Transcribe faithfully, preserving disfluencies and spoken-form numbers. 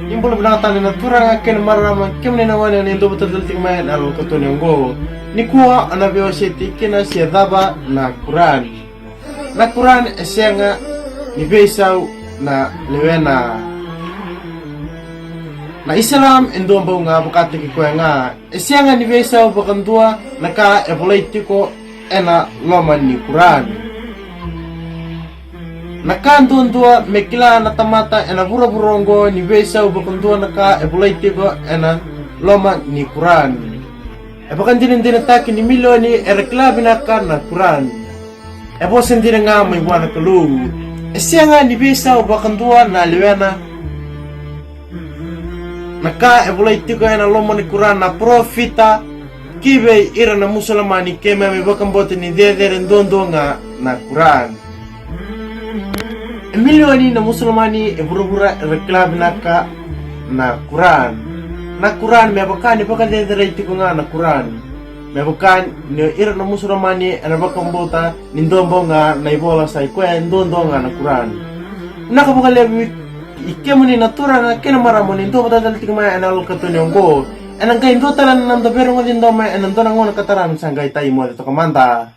Ni bula vinaka tale na turaga kei na marama, kemuni na gone ni dou vata tale tiko mai ena yalo katoni oqo. Nikua au na veiwasei tiko kina se cava na Quran. Na Quran e sega ni veisau na lewena. Na Islam e dua bau ga vakataki koya ga. E sega ni veisau vakadua na ka e volai tiko ena loma ni Quran. Na ka duadua me kila na tamata ena vuravura oqo ni veisau vakadua na ka e volai tiko ena loma ni Quran. E vakadinadinataki ni milioni era kila vinaka na Quran. E vosa dina ga mai vua na Kalou. E sega ni veisau vakadua na lewena. Na ka e volai tiko ena loma ni Quran na parofita ki vei ira na Musulamani, keimami vakabauta ni cecere duadua ga na Quran. E milioni na Musulamani e vuravura era kila vinaka na Quran. Na Quran me vaka ni vakacecerai tiko ga na Quran. Me vaka ni ira na Musulamani era vakabauta ni dua bau ga na ivola, sa i koya e duadua ga na Quran. Vinaka vakalevu i kemuni na turaga kei na marama ni dou vata tale tiko mai ena yalo katoni oqo. Ena qai dua tale na noda veirogoci domo ena dua na gauna ka tara me sa qai tai moce toka mada.